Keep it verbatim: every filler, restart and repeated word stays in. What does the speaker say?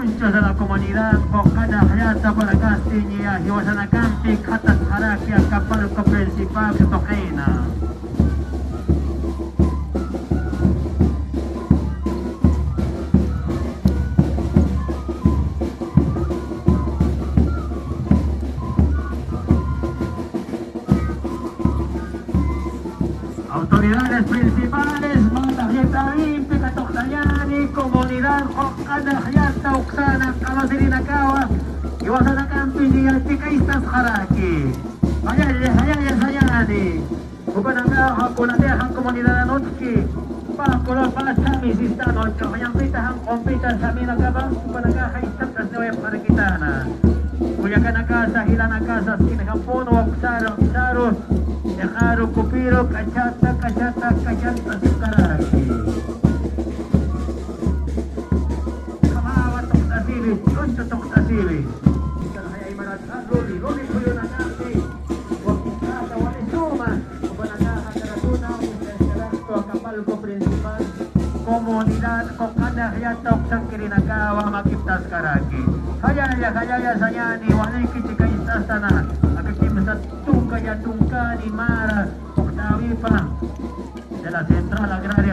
Muchos de la comunidad, Q'uqanaqllata, Guanacaste, ña jiwasanakampi khatasxaraki Acapulco Principal tuqina. Autoridades principales, mä taqyatawimpi katuqtayani, comunidad Q'uqanaqllata uksana qamasirinakawa, jiwasanakampi ña chikaystasxaraki. Jallalla, jallalla sañani. Jupanakaxa kunatixa comunidad utjki, pä color pä chhami sistan utjki, jañampita janq'umpita saminakapa, jupanakaxa ist'aptasniwayapxarakitana. Kullakanakasa, jilanakasa, skinjampun, uksaru, uksaru, chiqaru, kupiru, k'achata, k'achata, k'achata, sukaraki. Kamawa tuqtasiwi, ch'unchu tuqtasiwi. Ikan jaya imarat, luli, luli, kuyunakampi, wakisata, wali suma, jupanakaxa karatuna, uksaraktu, Acapulco Principal, comunidad Q'uqanaqllata uksankirinakawa makiptaskaraki. Jallalla, jallalla sañani, waliki chikaystasana, aka kimsa tunka ya tunkani mara, uqtawipa, de la Central Agraria.